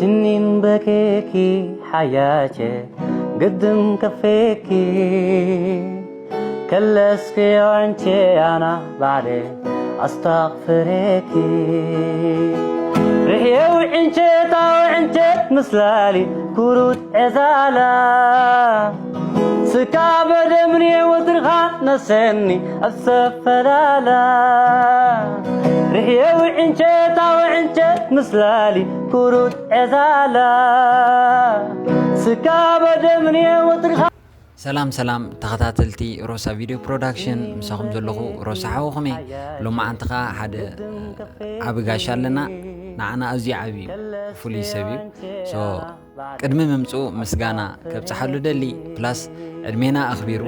እኒን በኬኪ ሓያቼ ግድም ከፌኪ ከለስኪ ዖንቼ ኣና ባዕሌ ኣስታቕፍሬኪ ርሕየ ውዕንቼት ኣውዕንቼት ምስላሊ ኩሩት ዕዛላ ስካ በደምንየ ወትርኻ ነሰኒ ኣሰፈላለ ርሕየ ውዕንጨት ኣውዕንጨት ምስላሊ ኩሩት ዕዛላ ስካ በደምንየ ወትርኻ ሰላም ሰላም ተኸታተልቲ ሮሳ ቪድዮ ፕሮዳክሽን፣ ምሳኹም ዘለኹ ሮሳ ሓውኹም እየ። ሎማዓንቲ ኸዓ ሓደ ዓቢ ጋሻ ኣለና። ንዓና ኣዝዩ ዓቢ እዩ፣ ፍሉይ ሰብ እዩ። ሶ ቅድሚ ምምፅኡ ምስጋና ከብፅሓሉ ደሊ፣ ፕላስ ዕድሜና ኣኽቢሩ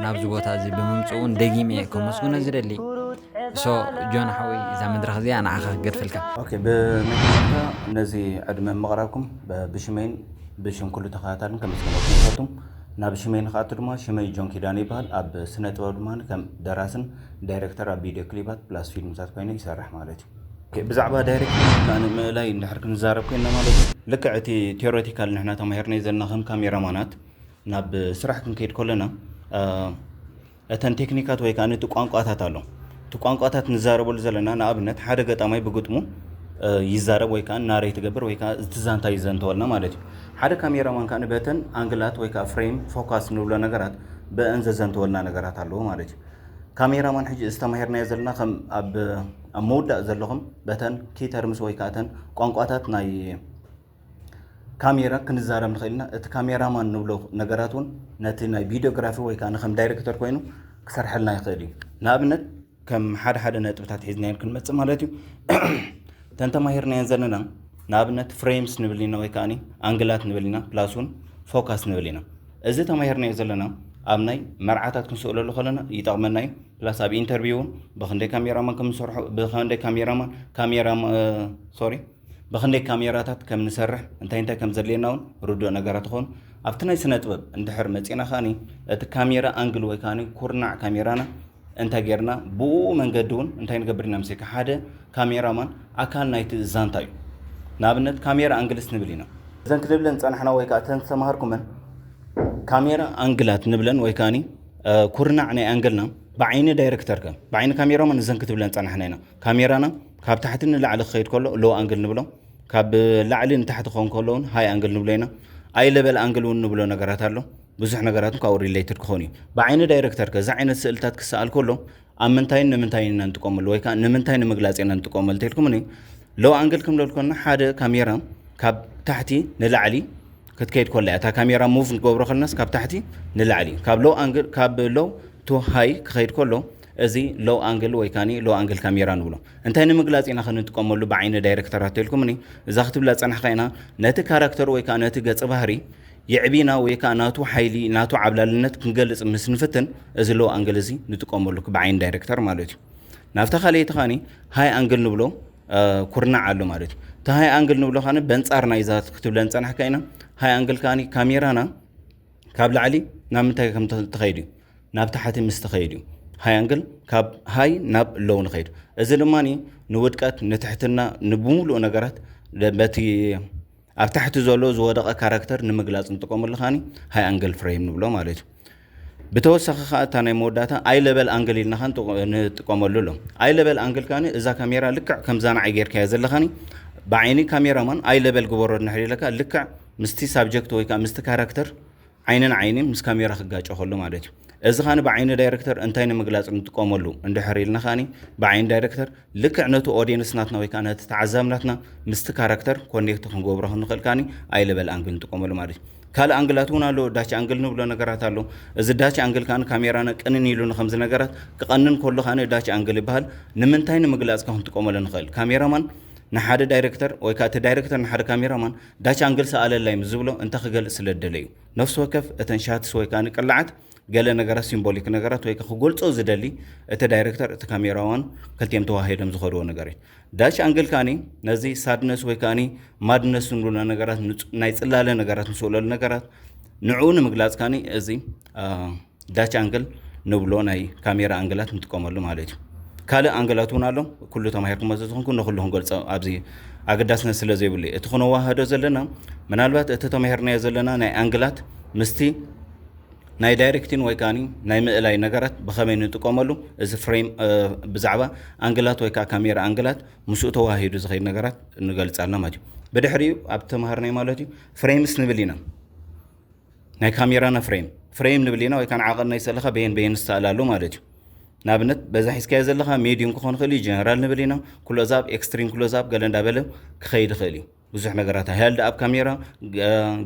ናብዚ ቦታ እዚ ብምምፅኡ እውን ደጊመ እየ ከመስግኖ ዝደሊ። ሶ ጆን ሓወይ፣ እዛ መድረኽ እዚኣ ንዓኻ ክገድፈልካ። ኦኬ፣ ብመጀመርታ ነዚ ዕድመ ምቕራብኩም ብ- ብሽመይን ብሽም ኩሉ ተኸታታልን ከመስግነኩም ይፈቱ። ናብ ሽመይ ንኽኣቱ ድማ ሽመይ ጆን ኪዳነ ይበሃል። ኣብ ስነ ጥበብ ድማ ከም ደራስን ዳይሬክተር ኣብ ቪድዮ ክሊባት ፕላስ ፊልምታት ኮይነ ይሰርሕ ማለት እዩ። ኦኬ፣ ብዛዕባ ዳይሬክቲንግ ከኣ ንምእላይ እንድሕር ክንዛረብ ኮይና ማለት እዩ፣ ልክዕ እቲ ቴዎሬቲካል ንሕና ተማሂርናዮ ዘለና ከም ካሜራማናት ናብ ስራሕ ክንከይድ ከለና እ፣ እተን ቴክኒካት ወይ ከዓ እቲ ቋንቋታት ኣሎ። እቲ ቋንቋታት ንዛረበሉ ዘለና ንኣብነት ሓደ ገጣማይ ብግጥሙ እ፣ ይዛረብ ወይ ከዓ ናሬት ይገብር ወይ ከዓ እቲ ዛንታ ይዘንተወልና ማለት እዩ። ሓደ ካሜራማን ከዓ በተን ኣንግላት ወይ ከዓ ፍሬም ፎካስ ንብሎ ነገራት ብአን ዘዘንተወልና ነገራት ኣለዎ ማለት እዩ። ካሜራማን ሕጂ እዚ ተማሂርናዮ ዘለና ከም ኣብ ኣብ ምውዳእ ዘለኹም በተን ኪ ተርምስ ወይ ከዓ እተን ቋንቋታት ናይ ካሜራ ክንዛረብ ንኽእል ኢና። እቲ ካሜራማን ንብሎ ነገራት እውን ነቲ ናይ ቪዲዮግራፊ ወይ ከዓ ንከም ዳይሬክተር ኮይኑ ክሰርሐልና ይኽእል እዩ። ንኣብነት ከም ሓደ ሓደ ነጥብታት ሒዝናየን ክንመፅእ ማለት እዩ። እተን ተማሂርናየን ዘለና ንኣብነት ፍሬምስ ንብል ኢና ወይ ከዓ ኣንግላት ንብል ኢና ፕላስ እውን ፎካስ ንብል ኢና። እዚ ተማሂርናዮ ዘለና ኣብ ናይ መርዓታት ክንስእለሉ ከለና ይጠቕመና እዩ። ፕላስ ኣብ ኢንተርቪው እውን ብክንደይ ካሜራማን ከም ንሰርሖ ብክንደይ ካሜራማን ካሜራ ሶሪ ብክንደይ ካሜራታት ከም ንሰርሕ እንታይ እንታይ ከም ዘድልየና እውን ርዱእ ነገራት ይኸውን። ኣብቲ ናይ ስነ ጥበብ እንድሕር መፂና ከኣኒ እቲ ካሜራ ኣንግል ወይ ከኣኒ ኩርናዕ ካሜራና እንታይ ጌርና ብኡ መንገዲ እውን እንታይ ንገብር ኢና ምስካ ሓደ ካሜራማን ኣካል ናይቲ ዛንታ እዩ። ንኣብነት ካሜራ ኣንግልስ ንብል ኢና። እዘን ክድብለን ፀናሕና ወይ ከዓ እተን ዝተማሃርኩመን ካሜራ ኣንግላት ንብለን ወይ ከኣኒ ኩርናዕ ናይ ኣንግልና ብዓይኒ ዳይረክተር ከ ብዓይኒ ካሜራማን እዘን ክትብለን ፀናሕና ኢና። ካሜራና ካብ ታሕቲ ንላዕሊ ክኸይድ ከሎ ሎው ኣንግል ንብሎ፣ ካብ ላዕሊ ንታሕቲ ክኸውን ከሎ እውን ሃይ ኣንግል ንብሎ ኢና። ኣይ ለበል ኣንግል እውን ንብሎ ነገራት ኣሎ። ብዙሕ ነገራት ካብኡ ሪሌትድ ክኸውን እዩ። ብዓይኒ ዳይረክተር ከ እዚ ዓይነት ስእልታት ክሰኣል ከሎ ኣብ ምንታይን ንምንታይን ኢና ንጥቀመሉ ወይ ከዓ ንምንታይ ንምግላፅ ኢና ንጥቀመሉ እንተልኩምኒ ሎው ኣንግል ክንብል ከለና ሓደ ካሜራ ካብ ታሕቲ ንላዕሊ ክትከይድ ከላ እያ። እታ ካሜራ ሙቭ ንገብሮ ከለናስ ካብ ታሕቲ ንላዕሊ ካብ ሎው ኣንግል ካብ ሎው ቱ ሃይ ክኸይድ ከሎ እዚ ሎው ኣንግል ወይ ከዓ ሎው ኣንግል ካሜራ ንብሎ። እንታይ ንምግላፅ ኢና ክንጥቀመሉ ብዓይኒ ዳይረክተራት ተልኩምኒ እዛ ክትብላ ፀናሕካ ኢና ነቲ ካራክተር ወይ ከዓ ነቲ ገፀ ባህሪ የዕቢና ወይ ከዓ ናቱ ሓይሊ ናቱ ዓብላልነት ክንገልፅ ምስ ንፍትን እዚ ሎው ኣንግል እዚ ንጥቀመሉ ብዓይኒ ዳይረክተር ማለት እዩ። ናብታ ካልኣይቲ ከዓኒ ሃይ ኣንግል ንብሎ ኩርናዕ ኣሎ ማለት እዩ። እቲ ሃይ ኣንግል ንብሎ ከዓኒ በንፃር ናይዛ ክትብለን ፀናሕካ ኢና። ሃይ ኣንግል ከዓኒ ካሜራና ካብ ላዕሊ ናብ ምንታይ ከም ትኸይድ እዩ ናብ ታሕቲ ምስ ትኸይድ እዩ። ሃይ ኣንግል ካብ ሃይ ናብ ሎው ንኸይድ። እዚ ድማ ንውድቀት ንትሕትና ንብሙሉእ ነገራት በቲ ኣብ ታሕቲ ዘሎ ዝወደቐ ካራክተር ንምግላፅ ንጥቀመሉ ከዓኒ ሃይ ኣንግል ፍሬም ንብሎ ማለት እዩ። ብተወሳኺ ከዓ እታ ናይ መወዳእታ ኣይ ለበል ኣንግል ኢልና ከዓ ንጥቀመሉ ኣሎ። ኣይ ለበል ኣንግል ከዓኒ እዛ ካሜራ ልክዕ ከምዛ ንዓይ ጌርካያ ዘለኻኒ ብዓይኒ ካሜራማን ኣይ ለበል ግበሮ እንድሕር ኢለካ ልክዕ ምስቲ ሳብጀክት ወይ ከዓ ምስቲ ካራክተር ዓይንን ዓይኒ ምስ ካሜራ ክጋጨ ከሎ ማለት እዩ። እዚ ከዓኒ ብዓይኒ ዳይረክተር እንታይ ንምግላፅ ንጥቀመሉ እንድሕር ኢልና ከዓኒ ብዓይኒ ዳይረክተር ልክዕ ነቲ ኦዲየንስ ናትና ወይ ከዓ ነቲ ተዓዛቢ ናትና ምስቲ ካራክተር ኮኔክት ክንገብሮ ክንኽእል ከዓኒ ኣይ ለበል ኣንግል ንጥቀመሉ ማለት እዩ። ካልእ ኣንግላት እውን ኣሎ። ዳች ኣንግል ንብሎ ነገራት ኣሎ። እዚ ዳች ኣንግል ከዓኒ ካሜራና ቅንን ኢሉ ንከምዚ ነገራት ክቐንን ከሎ ከዓኒ ዳች ኣንግል ይበሃል። ንምንታይ ንምግላፅ ከ ክንጥቀመሉ ንኽእል? ካሜራማን ንሓደ ዳይረክተር ወይ ከዓ እቲ ዳይረክተር ንሓደ ካሜራማን ዳች ኣንግል ሰኣለላይ ምስ ዝብሎ እንታይ ክገልፅ ስለ ዝደለ እዩ። ነፍሲ ወከፍ እተን ሻትስ ወይ ከዓ ቅላዓት ገለ ነገራት ሲምቦሊክ ነገራት ወይ ከዓ ክገልፆ ዝደሊ እቲ ዳይረክተር እቲ ካሜራማን ክልቲኦም ተዋሂዶም ዝኸድዎ ነገር እዩ። ዳች ኣንግል ከዓኒ ነዚ ሳድነስ ወይ ከዓኒ ማድነስ ንብሎ ነገራት ናይ ፅላለ ነገራት ንስእለሉ ነገራት ንዕኡ ንምግላፅ ከዓኒ እዚ ዳች ኣንግል ንብሎ ናይ ካሜራ ኣንግላት ንጥቀመሉ ማለት እዩ። ካልእ ኣንግላት እውን ኣሎ። ኩሉ ተማሂርኩሞ ስለዝኾንኩ ንኩሉ ክንገልጾ ኣብዚ ኣገዳስነት ስለ ዘይብሉ እዩ። እቲ ክነወሃዶ ዘለና ምናልባት እቲ ተማሂርናዮ ዘለና ናይ ኣንግላት ምስቲ ናይ ዳይሬክቲን ወይ ከዓኒ ናይ ምእላይ ነገራት ብኸመይ ንጥቀመሉ፣ እዚ ፍሬም ብዛዕባ ኣንግላት ወይ ከዓ ካሜራ ኣንግላት ምስኡ ተዋሂዱ ዝኸይድ ነገራት ንገልጻልና ማለት እዩ። ብድሕሪኡ ኣብ ተማሃርናይ ማለት እዩ ፍሬምስ ንብል ኢና። ናይ ካሜራና ፍሬም ፍሬም ንብል ኢና ወይ ከዓ ዓቐን ናይ ሰለኻ በየን በየን ዝሰኣል ኣሎ ማለት እዩ። ንኣብነት በዛ ሒዝካዮ ዘለኻ ሜዲዩም ክኾን ይኽእል እዩ፣ ጀነራል ንብል ኢና፣ ክሎዛፕ፣ ኤክስትሪም ክሎዛፕ ገለ እንዳበለ ክኸይድ ይኽእል እዩ። ብዙሕ ነገራት ሄልድ ኣብ ካሜራ፣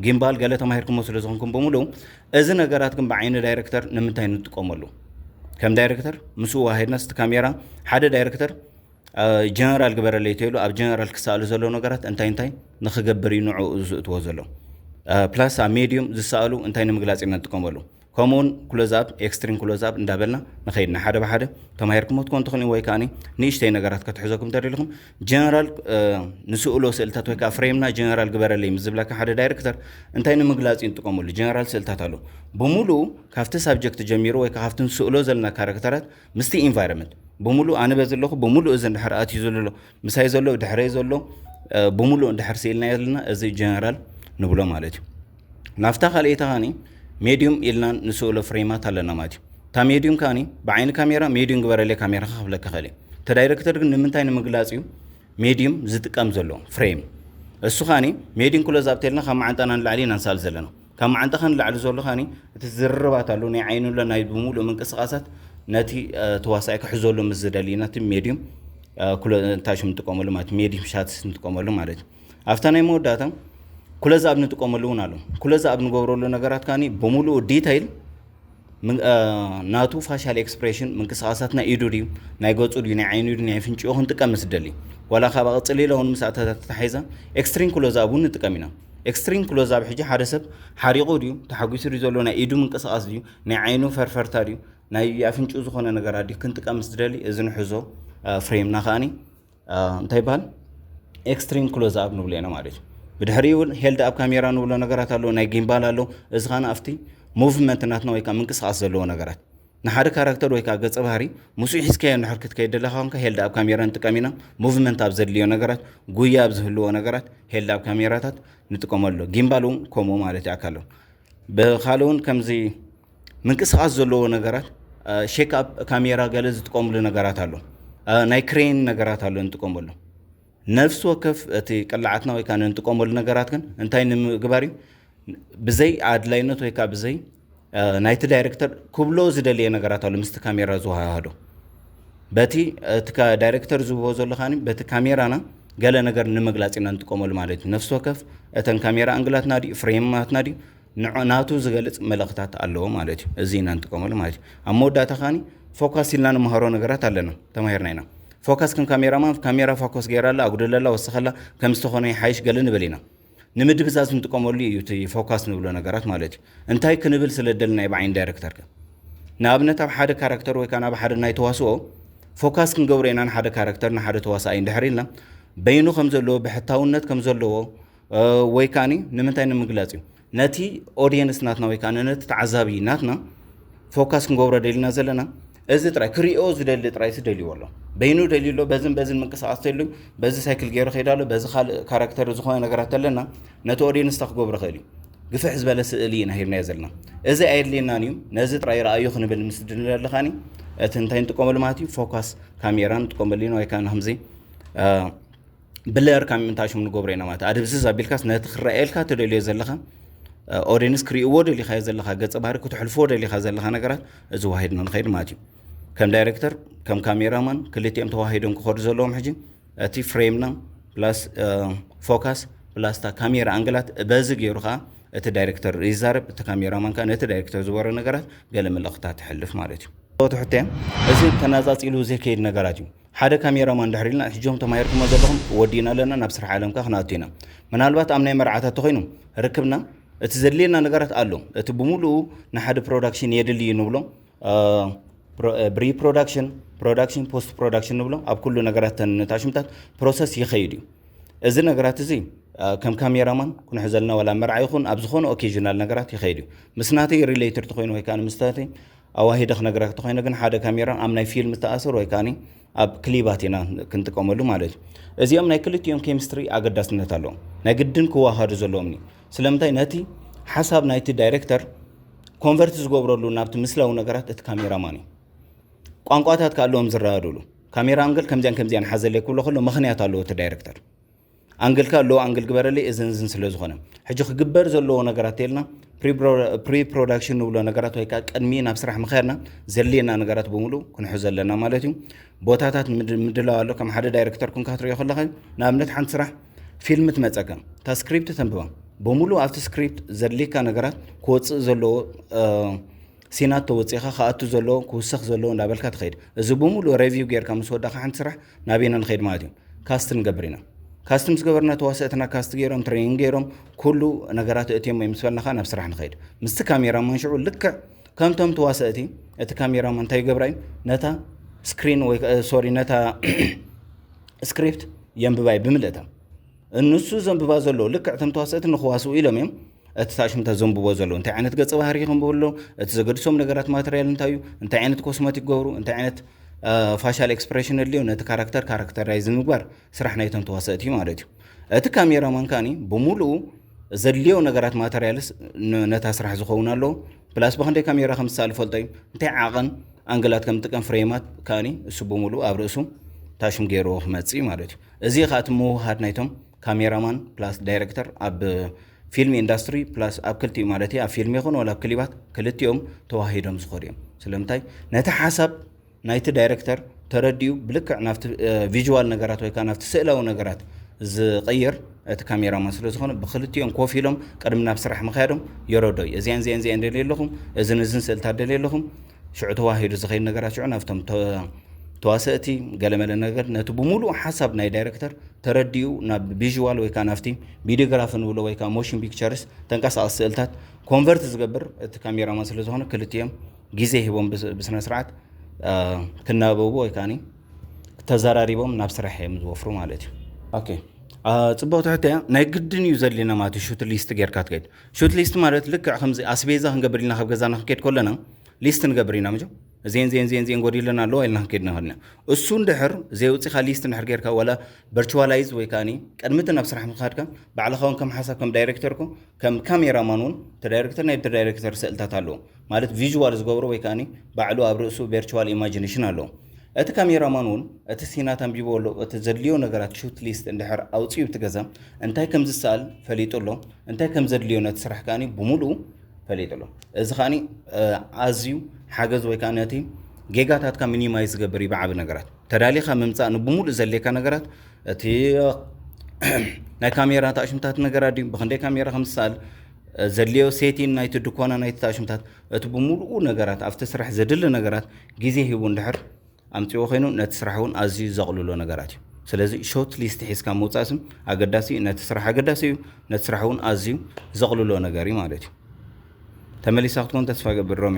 ጊምባል ገለ ተማሂርኩሞ ስለ ዝኾንኩም ብምሉ እዚ ነገራት ግን ብዓይኒ ዳይሬክተር ንምንታይ ንጥቀመሉ? ከም ዳይሬክተር ምስኡ ዋሂድና ስቲ ካሜራ ሓደ ዳይሬክተር ጀነራል ግበረለይ ተይሉ ኣብ ጀነራል ክሰኣሉ ዘለዉ ነገራት እንታይ እንታይ ንኽገብር እዩ ንዕኡ ዝእትዎ ዘሎ? ፕላስ ኣብ ሜዲዩም ዝሰኣሉ እንታይ ንምግላፅ ኢና ንጥቀመሉ? ከምኡውን ክሎዛፕ ኤክስትሪም ክሎዛፕ እንዳበልና ንኸይድና ሓደ ብሓደ ተማሂርኩሞ ትኮን ትኽእሉ ወይ ከዓ ንእሽተይ ነገራት ክትሕዘኩም ተደሊኹም ጀነራል ንስእሎ ስእልታት ወይ ከዓ ፍሬምና ጀነራል ግበረለይ ምስ ዝብለካ ሓደ ዳይሬክተር እንታይ ንምግላፅ እዩ ንጥቀመሉ? ጀነራል ስእልታት ኣሎ። ብምሉኡ ካብቲ ሳብጀክት ጀሚሩ ወይ ከዓ ካብቲ ንስእሎ ዘለና ካራክተራት ምስቲ ኢንቫይሮንመንት ብምሉእ ኣነ በዚ ኣለኹ ብምሉእ እዚ እንድሕር ኣትዩ ዘሎ ምሳይ ዘሎ ድሕረይ ዘሎ ብምሉእ እንድሕር ስኢልና ዘለና እዚ ጀነራል ንብሎ ማለት እዩ። ናብታ ካልኣይቲ ከዓኒ ሜዲዩም ኢልና ንስእሎ ፍሬማት ኣለና ማለት እዩ። እታ ሜዲዩም ከዓኒ ብዓይኒ ካሜራ ሜዲዩም ግበረለይ ካሜራ ክብለካ ክእል እዩ። እቲ ዳይሬክተር ግን ንምንታይ ንምግላፅ እዩ ሜዲዩም ዝጥቀም ዘሎ ፍሬም? እሱ ከዓኒ ሜዲዩም ክሎዛፕ ተልና ካብ መዓንጣና ንላዕሊ ኢና ንሰኣል ዘለና። ካብ መዓንጣኻ ንላዕሊ ዘሎ ከዓኒ እቲ ዝርርባት ኣሎ ናይ ዓይኑ ኣሎ ናይ ብምሉእ ምንቅስቃሳት ነቲ ተዋሳኢ ክሕዘሉ ምስ ዝደሊ ኢና እቲ ሜዲዩም ክሎ እንታይ ሽም ንጥቀመሉ ማለት ሜዲዩም ሻትስ ንጥቀመሉ ማለት እዩ። ኣብታ ናይ መወዳእታ ክሎዝ ኣፕ ንጥቀመሉ እውን ኣሎ። ክሎዝ ኣፕ ንገብረሉ ነገራት ከዓኒ ብምሉኡ ዲታይል ናቱ ፋሻል ኤክስፕሬሽን ምንቅስቃሳት ናይ ኢዱ ድዩ ናይ ገፁ ድዩ ናይ ዓይኑ ድዩ ናይ ፍንጭኡ ክንጥቀም ምስ ደሊ ዋላ ካብ ኣቕፅል ኢለ እውን ምስ ኣተታሒዛ ኤክስትሪም ክሎዝ ኣፕ እውን ንጥቀም ኢና። ኤክስትሪም ክሎዝ ኣፕ ሕጂ ሓደ ሰብ ሓሪቑ ድዩ ተሓጒሱ ድዩ ዘሎ ናይ ኢዱ ምንቅስቃስ ድዩ ናይ ዓይኑ ፈርፈርታ ድዩ ናይ ኣፍንጭኡ ዝኾነ ነገራት ድዩ ክንጥቀም ምስ ደሊ እዚ ንሕዞ ፍሬምና ከዓኒ እንታይ ይበሃል ኤክስትሪም ክሎዝ ኣፕ ንብሎ ኢና ማለት እዩ። ብድሕሪኡ እውን ሄልድ ኣብ ካሜራ ንብሎ ነገራት ኣለዉ ናይ ጊምባል ኣለዉ። እዚ ከዓኒ ኣብቲ ሙቭመንት ናትና ወይ ከዓ ምንቅስቃስ ዘለዎ ነገራት ንሓደ ካራክተር ወይ ከዓ ገፀ ባህሪ ምስኡ ሒዝካዮ እንድሕር ክትከይድ ደለኻ ኮንካ ሄልድ ኣብ ካሜራ ንጥቀም ኢና። ሙቭመንት ኣብ ዘድልዮ ነገራት ጉያ ኣብ ዝህልዎ ነገራት ሄልድ ኣብ ካሜራታት ንጥቀመሉ። ጊምባል እውን ከምኡ ማለት እዩ ኣካሎም ብካልእ እውን ከምዚ ምንቅስቃስ ዘለዎ ነገራት ሼክ ኣፕ ካሜራ ገለ ዝጥቀምሉ ነገራት ኣሎ። ናይ ክሬን ነገራት ኣሎ ንጥቀመሉ። ነፍሲ ወከፍ እቲ ቅላዓትና ወይ ከዓ ንጥቀመሉ ነገራት ግን እንታይ ንምግባር እዩ ብዘይ ኣድላይነት ወይ ከዓ ብዘይ ናይቲ ዳይሬክተር ክብሎ ዝደልየ ነገራት ኣሎ ምስቲ ካሜራ ዝወሃሃዶ በቲ እቲ ዳይሬክተር ዝብቦ ዘሎ ከዓኒ በቲ ካሜራና ገለ ነገር ንምግላፅ ኢና ንጥቀመሉ ማለት እዩ። ነፍሲ ወከፍ እተን ካሜራ ኣንግላትና ድዩ ፍሬማትና ድዩ ንዑ ናቱ ዝገልፅ መልእኽታት ኣለዎ ማለት እዩ። እዚ ኢና ንጥቀመሉ ማለት እዩ። ኣብ መወዳእታ ከዓኒ ፎካስ ኢልና ንምሃሮ ነገራት ኣለና ተማሂርና ኢና። ፎካስ ከም ካሜራማን ካሜራ ፎከስ ገይራላ ኣጉደለላ ወሰኸላ ከም ዝተኾነ ይሓይሽ ገለ ንብል ኢና። ንምድብዛዝ ንጥቀመሉ እዩ እቲ ፎካስ ንብሎ ነገራት ማለት እዩ። እንታይ ክንብል ስለ ደልና እዩ ብዓይኒ ዳይሬክተር ከ ንኣብነት ኣብ ሓደ ካራክተር ወይ ከዓ ናብ ሓደ ናይ ተዋስኦ ፎካስ ክንገብሮ ኢና ንሓደ ካራክተር ንሓደ ተዋሳኣይ እንድሕር ኢልና በይኑ ከም ዘለዎ ብሕታውነት ከም ዘለዎ ወይ ከዓኒ ንምንታይ ንምግላፅ እዩ ነቲ ኦዲየንስ ናትና ወይ ከዓ ነቲ ተዓዛቢ ናትና ፎካስ ክንገብሮ ደሊና ዘለና እዚ ጥራይ ክሪኦ ዝደሊ ጥራይ ሲ ደልዩ ኣሎ በይኑ ደልዩ ኣሎ በዝን በዝን ምንቅስቃስ ተሉ በዚ ሳይክል ገይሩ ከይዳ ኣሎ በዚ ካልእ ካራክተር ዝኾነ ነገራት ተለና ነቲ ኦዲየንስ ታ ክገብሮ ክእል እዩ ግፍሕ ዝበለ ስእሊ ኢና ሂብናዮ ዘለና እዚ ኣየድልየናን እዩ ነዚ ጥራይ ረኣዩ ክንብል ምስ ድንለለኻኒ እቲ እንታይ ንጥቀመሉ ማለት እዩ ፎካስ ካሜራ ንጥቀመሉ ኢና ወይ ከዓ ከምዚ ብለር ካብ ምንታይ ሽም ንገብሮ ኢና ማለት ኣድብዝዝ ኣቢልካስ ነቲ ክረኣየልካ ትደልዮ ዘለኻ ኦዲንስ ክርእይዎ ደሊኻዮ ዘለኻ ገፀ ባህሪ ክትሕልፎ ደሊኻ ዘለኻ ነገራት እዚ ዋሂድና ንኸይድ ማለት እዩ ከም ዳይሬክተር ከም ካሜራማን ክልቲኦም ተዋሂዶም ክኸዱ ዘለዎም ሕጂ እቲ ፍሬምና ፕላስ ፎካስ ፕላስ ታ ካሜራ ኣንግላት በዚ ገይሩ ከዓ እቲ ዳይሬክተር ይዛረብ እቲ ካሜራማን ከዓ ነቲ ዳይሬክተር ዝበረ ነገራት ገለ መልእኽታት ትሕልፍ ማለት እዩ ትሕተ እዚ ተናፃፂሉ ዘይከይድ ነገራት እዩ ሓደ ካሜራማን ድሕር ኢልና ሕጆም ተማሂርኩሞ ዘለኹም ወዲና ኣለና ናብ ስራሕ ዓለምካ ክነኣቱ ኢና ምናልባት ኣብ ናይ መርዓታት ተኮይኑ ርክብና እቲ ዘድልየና ነገራት ኣሎ እቲ ብምሉኡ ንሓደ ፕሮዳክሽን የድሊ እዩ ንብሎ ብሪ ፕሮዳክሽን ፕሮዳክሽን ፖስት ፕሮዳክሽን ንብሎ ኣብ ኩሉ ነገራት ተንታሽምታት ፕሮሰስ ይኸይድ እዩ እዚ ነገራት እዚ ከም ካሜራማን ክንሕዘልና ዋላ መርዓ ይኹን ኣብ ዝኾነ ኦኬዥናል ነገራት ይኸይድ እዩ ምስ ናተይ ሪሌትድ ተኮይኑ ወይ ከዓ ምስታተይ ኣዋሂደ ክነግረካ ተኮይነ ግን ሓደ ካሜራ ኣብ ናይ ፊልም ዝተኣሰሩ ወይ ከዓኒ ኣብ ክሊባት ኢና ክንጥቀመሉ ማለት እዩ። እዚኦም ናይ ክልቲኦም ኬሚስትሪ ኣገዳስነት ኣለዎም። ናይ ግድን ክዋሃዱ ዘለዎም እዩ። ስለምንታይ ነቲ ሓሳብ ናይቲ ዳይሬክተር ኮንቨርት ዝገብረሉ ናብቲ ምስላዊ ነገራት እቲ ካሜራማን እዩ። ቋንቋታት ከ ኣለዎም ዝረዳድሉ። ካሜራ ኣንግል ከምዚያን ከምዚያን ሓዘለይ ክብሎ ከሎ ምኽንያት ኣለዎ እቲ ዳይሬክተር። ኣንግልካ ሎ ኣንግል ግበረለይ እዝን እዝን ስለ ዝኾነ ሕጂ ክግበር ዘለዎ ነገራት ተልና ፕሪ ፕሮዳክሽን ንብሎ ነገራት ወይ ከዓ ቅድሚ ናብ ስራሕ ምኸድና ዘድልየና ነገራት ብምሉ ክንሕዞ ኣለና ማለት እዩ። ቦታታት ምድላው ኣሎ። ከም ሓደ ዳይሬክተር ኩንካ ክትሪኦ ከለካ ንኣብነት ሓንቲ ስራሕ ፊልም ትመፀካ እታ ስክሪፕት ተንብባ ብምሉ ኣብቲ ስክሪፕት ዘድልየካ ነገራት ክወፅእ ዘለዎ ሲናት ተወፂኻ ክኣቱ ዘለዎ ክውሰኽ ዘለዎ እንዳበልካ ትኸይድ። እዚ ብምሉ ሬቪው ጌርካ ምስ ወዳካ ሓንቲ ስራሕ ናበይና ንኸይድ ማለት እዩ። ካስት ንገብር ኢና። ካስት ምስ ገበርና ተዋሰእትና ካስት ገይሮም ትሬኒንግ ገይሮም ኩሉ ነገራት እእትዮም ወይ ምስ በልናኻ ናብ ስራሕ ንኸይድ። ምስቲ ካሜራ ማን ሽዑ ልክዕ ከምቶም ተዋሰእቲ እቲ ካሜራማን እንታይ ይገብራ እዩ? ነታ ስክሪን ወይ ሶሪ ነታ ስክሪፕት የንብባይ ብምልእታ ንሱ ዘንብባ ዘሎ ልክዕ እቶም ተዋሰእቲ ንኽዋስኡ ኢሎም እዮም እቲ ታሽምታ ዘንብቦ ዘሎ እንታይ ዓይነት ገጸ ባህሪ ከንብቡ ኣሎ፣ እቲ ዘገድሶም ነገራት ማተርያል እንታይ እዩ፣ እንታይ ዓይነት ኮስመቲክ ገብሩ፣ እንታይ ዓይነት ፋሻል ኤክስፕሬሽን ኣድልዮ ነቲ ካራክተር ካራክተራይዝ ንምግባር ስራሕ ናይቶም ተዋሰእቲ እዩ ማለት እዩ። እቲ ካሜራማን ካኒ ብምሉኡ ዘድልዮ ነገራት ማተርያልስ ነታ ስራሕ ዝኸውን ኣለዎ። ፕላስ ብክንደይ ካሜራ ከም ዝሰኣል ፈልጦ እዩ፣ እንታይ ዓቐን ኣንግላት ከም ዝጥቀም ፍሬማት ካኒ እሱ ብምሉኡ ኣብ ርእሱ ታሽም ገይርዎ ክመፅእ እዩ ማለት እዩ። እዚ ከዓ እቲ ምውሃድ ናይቶም ካሜራማን ፕላስ ዳይሬክተር ኣብ ፊልም ኢንዳስትሪ ፕላስ ኣብ ክልቲኡ ማለት ኣብ ፊልም ይኹን ወላ ኣብ ክሊባት ክልቲኦም ተዋሂዶም ዝኸዱ እዮም። ስለምንታይ ነቲ ሓሳብ ናይቲ ዳይሬክተር ተረዲኡ ብልክዕ ናብቲ ቪዥዋል ነገራት ወይ ከዓ ናብቲ ስእላዊ ነገራት ዝቕይር እቲ ካሜራማን ስለ ዝኾነ ብክልቲኦም ኮፍ ኢሎም ቅድሚ ናብ ስራሕ ምኽያዶም የረዶ እዩ። እዚኣን እዚኣን እዚኣን ደልየ ኣለኹም፣ እዝን እዝን ስእልታት ደልየ ኣለኹም። ሽዑ ተዋሂዱ ዝኸይድ ነገራት ሽዑ ናብቶም ተዋሰእቲ ገለመለ ነገር ነቲ ብምሉእ ሓሳብ ናይ ዳይሬክተር ተረዲኡ ናብ ቪዥዋል ወይ ከዓ ናብቲ ቪዲዮግራፊ ንብሎ ወይ ከዓ ሞሽን ፒክቸርስ ተንቀሳቐሲ ስእልታት ኮንቨርት ዝገብር እቲ ካሜራማን ስለ ዝኾነ ክልቲኦም ግዜ ሂቦም ብስነ ስርዓት ክናበቡ ወይ ከዓ ተዘራሪቦም ናብ ስራሕ እዮም ዝወፍሩ ማለት እዩ። ኦኬ፣ ፅቡቅ ትሕተ ናይ ግድን እዩ ዘድልየና ማለት እዩ። ሹት ሊስት ጌርካ ትከይድ። ሹት ሊስት ማለት ልክዕ ከምዚ ኣስቤዛ ክንገብር ኢልና ካብ ገዛና ክንከይድ ከለና ሊስት ንገብር ኢና። ምጆ እዚን ዚን ዚን ዚን ጎዲለና ኣለዋ ኢልና ክንከይድ ንኽእል ኢና። እሱ እንድሕር ዘየውፅኻ ሊስት እንድሕር ጌርካ ዋላ ቨርቹዋላይዝ ወይ ከዓ ቅድሚ እቲ ናብ ስራሕ ምኻድካ ባዕልኻ እውን ከም ሓሳብ ከም ዳይሬክተር እኮ ከም ካሜራማን እውን እቲ ዳይሬክተር ናይ ዳይሬክተር ስእልታት ኣለዎ ማለት ቪዥዋል ዝገብሮ ወይ ከዓ ባዕሉ ኣብ ርእሱ ቨርቹዋል ኢማጂኔሽን ኣለዎ። እቲ ካሜራማን እውን እቲ ሲናት ኣንቢቦ ኣሎ እቲ ዘድልዮ ነገራት ሹት ሊስት እንድሕር ኣውፅኡ እቲ ገዛ እንታይ ከም ዝሰኣል ፈሊጡ ኣሎ እንታይ ከም ዘድልዮ ነቲ ስራሕ ከዓ ብምሉኡ ፈሊጡ ኣሎ። እዚ ከዓ ኣዝዩ ሓገዝ ወይ ከዓ ነቲ ጌጋታትካ ሚኒማይዝ ዝገብር እዩ ብዓቢ ነገራት ተዳሊኻ ምምፃእ ንብምሉእ ዘድልየካ ነገራት እቲ ናይ ካሜራ ታሽምታት ነገራት ድዩ ብክንደይ ካሜራ ከም ዝሰኣል ዘድልዮ ሴቲን ናይቲ ድኮና ናይቲ ታሽምታት እቲ ብምሉኡ ነገራት ኣብቲ ስራሕ ዘድሊ ነገራት ግዜ ሂቡ እንድሕር ኣምፅዎ ኮይኑ ነቲ ስራሕ እውን ኣዝዩ ዘቕልሎ ነገራት እዩ። ስለዚ ሾርት ሊስት ሒዝካ ምውፃእ ስም ኣገዳሲ እዩ። ነቲ ስራሕ ኣገዳሲ እዩ፣ ነቲ ስራሕ እውን ኣዝዩ ዘቕልሎ ነገር እዩ ማለት እዩ። ተመሊሳ ክትኮን ተስፋ ገብር ሮሜ።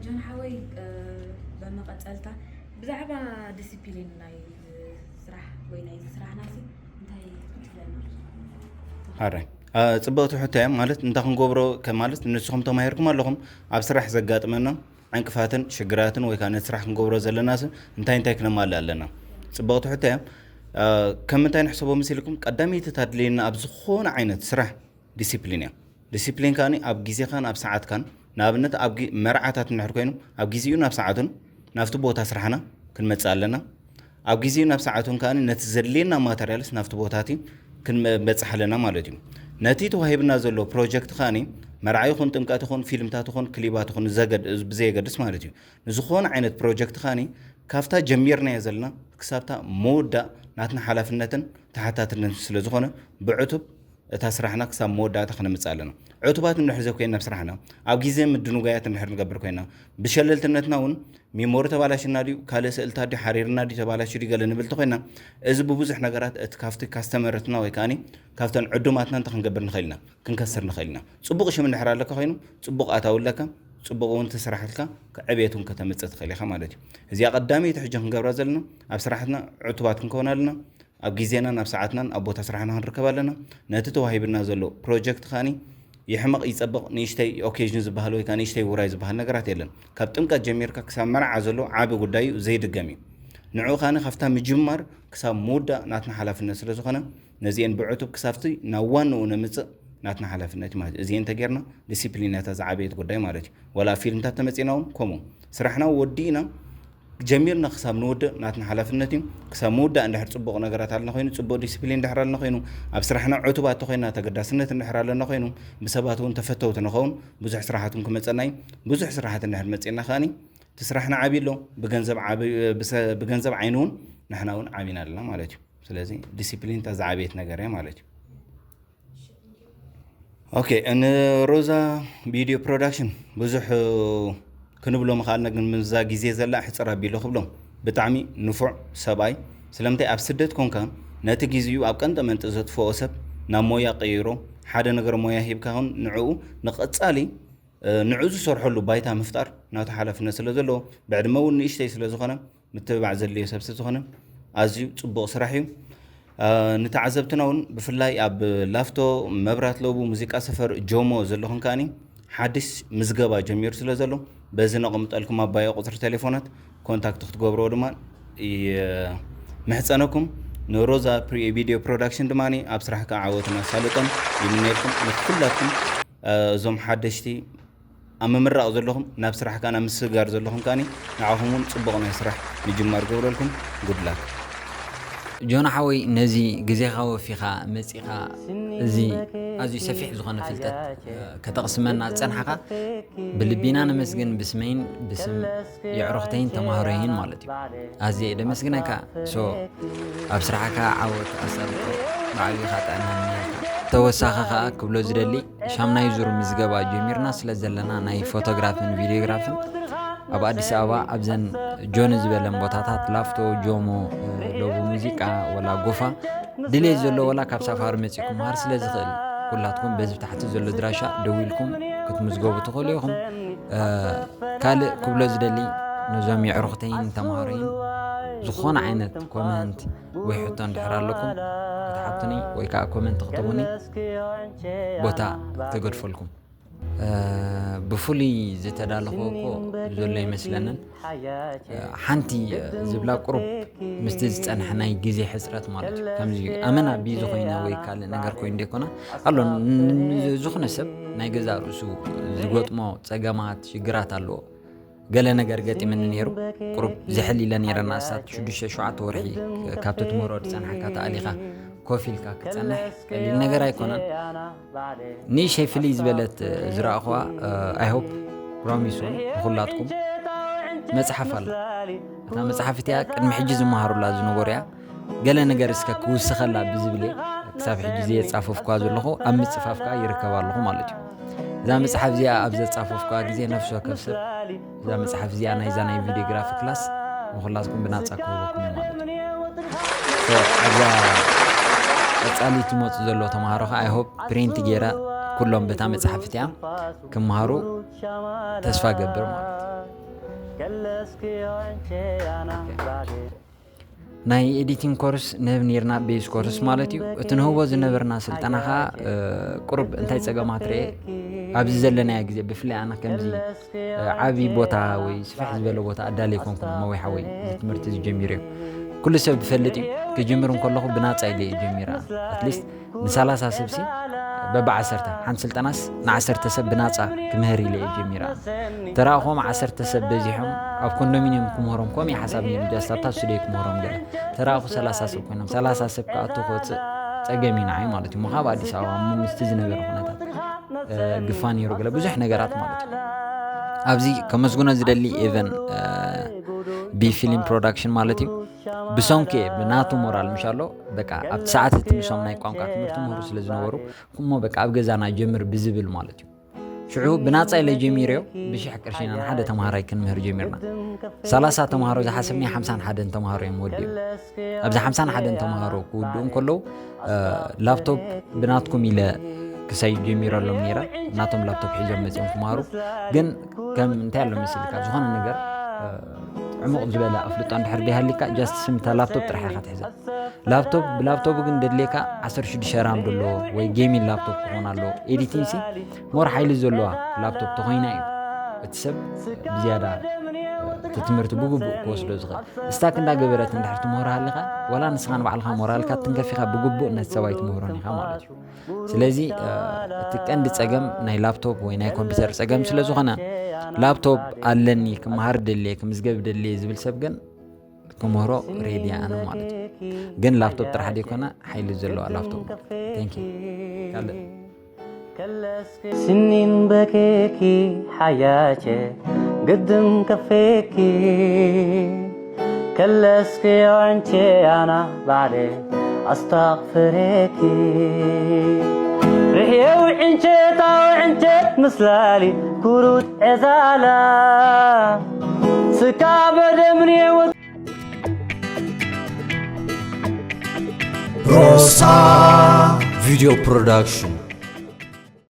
ጆን ሓወይ፣ በመቐፀልታ ብዛዕባ ዲሲፕሊን ናይ ስራሕ ወይ ናይ ስራሕና ሲ እንታይ ክትብለና? ሓራይ ጽብቕቲ ሕቶ እያ። ማለት እንታይ ክንገብሮ ማለት ንስኹም ተማሂርኩም ኣለኹም ኣብ ስራሕ ዘጋጥመና ዕንቅፋትን ሽግራትን ወይ ከዓ ነቲ ስራሕ ክንገብሮ ዘለና ሰብ እንታይ እንታይ ክነማልእ ኣለና? ፅብቕቲ ሕቶ እያ። ከም እንታይ ንሕሰቦ መሲልኩም ቀዳመይቲ ታድልየና ኣብ ዝኾነ ዓይነት ስራሕ ዲሲፕሊን እያ። ዲሲፕሊን ከዓኒ ኣብ ግዜኻን ኣብ ሰዓትካን ንኣብነት ኣብ መርዓታት እንድሕር ኮይኑ ኣብ ግዜኡን ኣብ ሰዓቱን ናብቲ ቦታ ስራሕና ክንመፅእ ኣለና። ኣብ ግዜኡ ናብ ሰዓቱን ከዓኒ ነቲ ዘድልየና ማተርያልስ ናብቲ ቦታቲ ክንበፅሕ ኣለና ማለት እዩ። ነቲ ተዋሂብና ዘሎ ፕሮጀክት ከዓኒ መርዓ ይኹን ጥምቀት ይኹን ፊልምታት ይኹን ክሊባት ይኹን ብዘየገድስ ማለት እዩ። ንዝኾነ ዓይነት ፕሮጀክት ከዓኒ ካብታ ጀሚርናዮ ዘለና ክሳብታ መወዳእ ናትና ሓላፍነትን ተሓታትነትን ስለ ዝኾነ ብዕቱብ እታ ስራሕና ክሳብ መወዳእታ ክነምፅእ ኣለና። ዕቱባት እንድሕር ዘይኮይና ኣብ ስራሕና ኣብ ግዜ ምድንጓያት እንድሕር ንገብር ኮይና ብሸለልትነትና እውን ሚሞሪ ተባላሽና ድዩ ካልእ ስእልታት ድዩ ሓሪርና ድዩ ተባላሽ ድዩ ገለ ንብል ተኮይና እዚ ብብዙሕ ነገራት እቲ ካብቲ ካስተመርትና ወይ ከዓኒ ካብተን ዕዱማትና እንታይ ክንገብር ንኽእል ኢና? ክንከስር ንኽእል ኢና። ፅቡቕ ሽም እንድሕር ኣለካ ኮይኑ ፅቡቕ ኣታዊ ኣለካ፣ ፅቡቕ እውን ተስራሕልካ ክዕቤት እውን ከተምፅእ ትኽእል ኢኻ ማለት እዩ። እዚኣ ቀዳመይቲ ሕጂ ክንገብራ ዘለና ኣብ ስራሕትና ዕቱባት ክንከውን ኣለና። ኣብ ግዜናን ኣብ ሰዓትናን ኣብ ቦታ ስራሕና ክንርከብ ኣለና። ነቲ ተዋሂብና ዘሎ ፕሮጀክት ከዓኒ ይሕመቕ ይጸብቕ፣ ንእሽተይ ኦኬዥን ዝበሃል ወይ ከዓ ንእሽተይ ውራይ ዝበሃል ነገራት የለን። ካብ ጥምቀት ጀሚርካ ክሳብ መርዓ ዘሎ ዓቢ ጉዳይ እዩ፣ ዘይድገም እዩ። ንዕኡ ከኣ ካብታ ምጅማር ክሳብ ምውዳእ ናትና ሓላፍነት ስለ ዝኾነ፣ ነዚኤን ብዕቱብ ክሳብቲ ናብ ዋንኡ ነምጽእ ናትና ሓላፍነት እዩ ማለት እዩ። እዚኤን እንተጌርና፣ ዲሲፕሊን እያ እታ ዝዓበየት ጉዳይ ማለት እዩ። ዋላ ኣብ ፊልምታት ተመጺእና እውን ከምኡ። ስራሕና ወዲእና ጀሚርና ክሳብ ንውድእ ናትና ሓላፍነት እዩ። ክሳብ ምውዳእ እንድሕር ጽቡቕ ነገራት ኣለና ኮይኑ፣ ጽቡቕ ዲሲፕሊን እንድሕር ኣለና ኮይኑ፣ ኣብ ስራሕና ዕቱባት ተኾይና፣ ተገዳስነት እንድሕር ኣለና ኮይኑ፣ ብሰባት እውን ተፈተውቲ ንኸውን፣ ብዙሕ ስራሓት እውን ክመጸና እዩ። ብዙሕ ስራሓት እንድሕር መጺእና ከኣኒ፣ እቲ ስራሕና ዓብዩ ኣሎ፣ ብገንዘብ ዓብዩ፣ ብሰ-፣ ብገንዘብ ዓይኒ እውን ንሕና እውን ዓቢና ኣለና ማለት እዩ። ስለዚ ዲሲፕሊን እታ ዝዓበየት ነገር እያ ማለት እዩ። ኦኬ፣ ንሮዛ ቪድዮ ፕሮዳክሽን ብዙሕ ክንብሎ ምኽኣልና፣ ግን ምዛ ግዜ ዘላ ሕጽር ኣቢሎ ክብሎም። ብጣዕሚ ንፉዕ ሰብኣይ። ስለምንታይ ኣብ ስደት ኮንካ ነቲ ግዜኡ ኣብ ቀንጠ መንጢ ዘጥፍኦ ሰብ ናብ ሞያ ቀይሮ፣ ሓደ ነገር ሞያ ሂብካ ውን ንዕኡ ንቐጻሊ፣ እ፣ ንዕኡ ዝሰርሐሉ ባይታ ምፍጣር ናቱ ሓላፍነት ስለ ዘለዎ፣ ብዕድመ እውን ንእሽተይ ስለ ዝኾነ፣ ምትብባዕ ዘድልዮ ሰብ ስለ ዝኾነ ኣዝዩ ጽቡቕ ስራሕ እዩ። እ፣ ንተዓዘብትና እውን ብፍላይ ኣብ ላፍቶ መብራት ለቡ ሙዚቃ ሰፈር ጆሞ ዘለኹም ከኣኒ ሓድሽ ምዝገባ ጀሚሩ ስለ ዘሎ በዚ ነቐምጠልኩም ኣባዮ ቁጽሪ ቴሌፎናት ኮንታክት ክትገብርዎ ድማ ይምሕጸነኩም። ንሮዛ ፕሪ-፣ ቪድዮ ፕሮዳክሽን ድማ ኣብ ስራሕካ ዓወትን ኣሳልጦን ይምነየልኩም። ንኩላትኩም፣ እ፣ እዞም ሓደሽቲ ኣብ ምምራቕ ዘለኹም፣ ናብ ስራሕ ከኣ ናብ ምስግጋር ዘለኹም ከኣኒ ንዓኹም እውን ጽቡቕ ናይ ስራሕ ምጅማር ገብረልኩም። ጉድላክ። ጆና ሓወይ፣ ነዚ ግዜኻ ወፊኻ መጺኻ እዚ ኣዝዩ ሰፊሕ ዝኾነ ፍልጠት፣ እ፣ ከተቕስመና ዝጸንሓኻ ብልቢና ነመስግን። ብስመይን ብስም የዕሩኽተይን ተማሃሮይን ማለት እዩ። ኣዝየ እየ ደመስግነካ። ሶ፣ ኣብ ስራሕካ ዓወት ኣሳልጦ፣ ብዓቢኻ ጥዕና እምነየልካ። ተወሳኺ ከኣ ክብሎ ዝደሊ፣ ሻምናይ ዙር ምዝገባ ጀሚርና ስለ ዘለና፣ ናይ ፎቶግራፍን ቪዲዮግራፍን ኣብ ኣዲስ ኣበባ ኣብዘን ጆን ዝበለን ቦታታት፣ ላፍቶ፣ ጆሞ፣ እ፣ ለቡ ሙዚቃ፣ ወላ ጎፋ፣ ድሌት ዘሎ ወላ ካብ ሳፋሪ መጺኡ ክመሃር ስለ ዝኽእል፣ ኩላትኩም በዚ ታሕቲ ዘሎ ድራሻ ደዊልኩም ክትምዝገቡ ትኽእሉ ኢኹም። እ፣ ካልእ ክብሎ ዝደሊ፣ ነዞም የዕሩኽተይን ተምሃሮይን ዝኾነ ዓይነት ኮመንት ወይ ሕቶ እንድሕር ኣለኩም ክትሓቱኒ ወይ ከዓ ኮመንት ክትህቡኒ ቦታ ተገድፈልኩም። እ፣ ብፍሉይ ዝተዳለኹ እኮ ዘሎ ይመስለንን። እ፣ ሓንቲ፣ እ፣ ዝብላ ቁሩብ ምስቲ ዝጸንሐ ናይ ግዜ ሕጽረት ማለት እዩ። ከምዚ ኣመና ቢዚ ኮይነ ወይ ካልእ ነገር ኮይኑ ዘይኮነ ኣሎ። ን-፣ ን-፣ ዝኾነ ሰብ ናይ ገዛእ ርእሱ ዝገጥሞ ጸገማት፣ ሽግራት ኣለዎ። ገለ ነገር ገጢምኒ ነይሩ። ቁሩብ ዝሕል ኢለ ነይረ። ንኣስታት ሽዱሽተ ሸውዓተ ወርሒ ካብቲ ትምህሮ ዝጸንሓካ ተኣሊኻ ኮፍ ኢልካ ክትጸንሕ ቀሊል ነገር ኣይኮነን። ንእሽተይ ፍልይ ዝበለት ዝረኣኹዋ፣ I hope፣ ፕሮሚስ እውን ንኹላትኩም መጽሓፍ ኣላ። እታ መጽሓፍ እቲኣ ቅድሚ ሕጂ ዝመሃሩላ ዝነበሩ እያ። ገለ ነገር እስከ ክውስኸላ ብዝብል እየ ክሳብ ሕጂ ዘየጻፈፍኳ ዘለኹ፣ ኣብ ምጽፋፍ ከኣ ይርከብ ኣለኹ ማለት እዩ። እዛ መጽሓፍ እዚኣ ኣብ ዘጻፈፍኳ ግዜ ነፍሲ ወከፍ ሰብ እዛ መጽሓፍ እዚኣ ናይዛ ናይ ቪዲዮግራፊ ክላስ ንኹላትኩም ብናጻ ክህበኩም እዩ ማለት እዩ። So፣ ኣብዛ ቀጻሊ ትመጹ ዘሎ ተምሃሮ ከኣ I hope ፕሪንት ገይረ ኩሎም በታ መጽሓፍ እቲኣ ክመሃሩ ተስፋ ገብር ማለት እዩ። ናይ ኤዲቲንግ ኮርስ ንህብ ነይርና፣ ቤዝ ኮርስ ማለት እዩ። እቲ ንህቦ ዝነበርና ስልጠና ኸዓ፣ እ፣ ቁሩብ እንታይ ጸገማት ርኤ፣ ኣብዚ ዘለናዮ ግዜ ብፍላይ ኣነ ከምዚ፣ እ፣ ዓቢ ቦታ ወይ ስፍሕ ዝበለ ቦታ ኣዳሊ ኣይኮንኩን፣ መዊሓ ወይ እዚ ትምህርቲ እዚ ጀሚሩ እዩ። ኩሉ ሰብ ዝፈልጥ እዩ፣ ክጅምር እንከለኹ ብናጻ ኢለ እየ ጀሚረ። ኣትሊስት ንሰላሳ ሰብ ሲ በብዓሰርተ፣ ሓንቲ ስልጠናስ ንዓሰርተ ሰብ ብናጻ ክምህር ኢለ እየ ጀሚራ። ተራእኹም ዓሰርተ ሰብ በዚሖም ኣብ ኮንዶሚንየም ክምህሮም ከምኡ ሓሳብ ነይሩ፣ ጃስት ኣብታ ስቱዲዮ ክምህሮም ገለ። ተራእኹ ሰላሳ ሰብ ኮይኖም፣ ሰላሳ ሰብ ክኣቱ ክወጽእ ጸገም እዩ ንዓይ ማለት እዩ። እሞ ካብ ኣዲስ ኣበባ እሞ ምስቲ ዝነበረ ኩነታት፣ እ፣ ግፋ ነይሩ ገለ ብዙሕ ነገራት ማለት እዩ። ኣብዚ ከመስግኖ ዝደሊ ኤቨን፣ እ፣ ቢ ፊልም ፕሮዳክሽን ማለት እዩ። ብሰንኩ እየ ብናቱ ሞራል ምሻሎ በቃ ኣብቲ ሰዓት እቲ ንሶም ናይ ቋንቋ ትምህርቲ ምህሩ ስለ ዝነበሩ፣ እሞ በቃ ኣብ ገዛና ጀምር ብዝብል ማለት እዩ። ሽዑ ብናጻ ኢለ ጀሚረዮ፣ ብሽሕ ቅርሺ ኢና ንሓደ ተምሃራይ ክንምህር ጀሚርና። ሰላሳ ተምሃሮ ዝሓሰብኒ ሓምሳን ሓደን ተምሃሮ እዮም ወዲኦም። ኣብዚ ሓምሳን ሓደን ተምሃሮ ክውድኡ እንከለዉ፣ እ፣ ላፕቶፕ ብናትኩም ኢለ ክሳይ ጀሚረሎም ነይረ። ናቶም ላፕቶፕ ሒዞም መጺኦም ክመሃሩ። ግን ከም እንታይ ኣሎ መሲልካ፣ ዝኾነ ነገር፣ እ፣ ዕሙቕ ዝበለ ኣፍልጦ እንድሕር ዘይሃልካ just ስም እታ ላፕቶፕ ጥራሕ ኢኻ ትሕዛ። ላፕቶፕ ብላፕቶፕ ግን ደድልየካ ዓሰርተ ሽዱሽተ ራም ዘለዎ ወይ ጌሚንግ ላፕቶፕ ክኾን ኣለዎ። ኤዲቲንግ ሲ ሞር ሓይሊ ዘለዋ ላፕቶፕ ተኾይና እዩ እቲ ሰብ ብዝያዳ እቲ ትምህርቲ ብግቡእ ክወስዶ ዝኽእል። ስታክ እንዳገበረት እንድሕር ትምህሮ ሃሊኻ ዋላ ንስኻ ንባዕልኻ ሞራልካ ትንከፊኻ ብግቡእ ነቲ ሰብኣይ ትምህሮን ኢኻ ማለት እዩ። ስለዚ እቲ ቀንዲ ጸገም ናይ ላፕቶፕ ወይ ናይ ኮምፒውተር ጸገም ስለ ዝኾነ ላፕቶፕ ኣለኒ ክመሃር ደልየ ክምዝገብ ደልየ ዝብል ሰብ ግን ክምህሮ ሬዲ ኣነ ማለት እዩ። ግን ላፕቶፕ ጥራሕ ዘይኮነ ሓይሊ ዘለዋ ላፕቶፕ። Thank you። ካልእ ስኒን በኬኪ ሓያቼ ግድም ከፌኪ ከለስኪ ዕንቼ ኣና ባዕሌ ኣስታቕፍሬኪ ርሕየው ዕንቼታዊ ዕንቼት ምስላሊ ኩሩት ዕዛላ ስካ በደምንየወት ሮሳ ቪድዮ ፕሮዳክሽን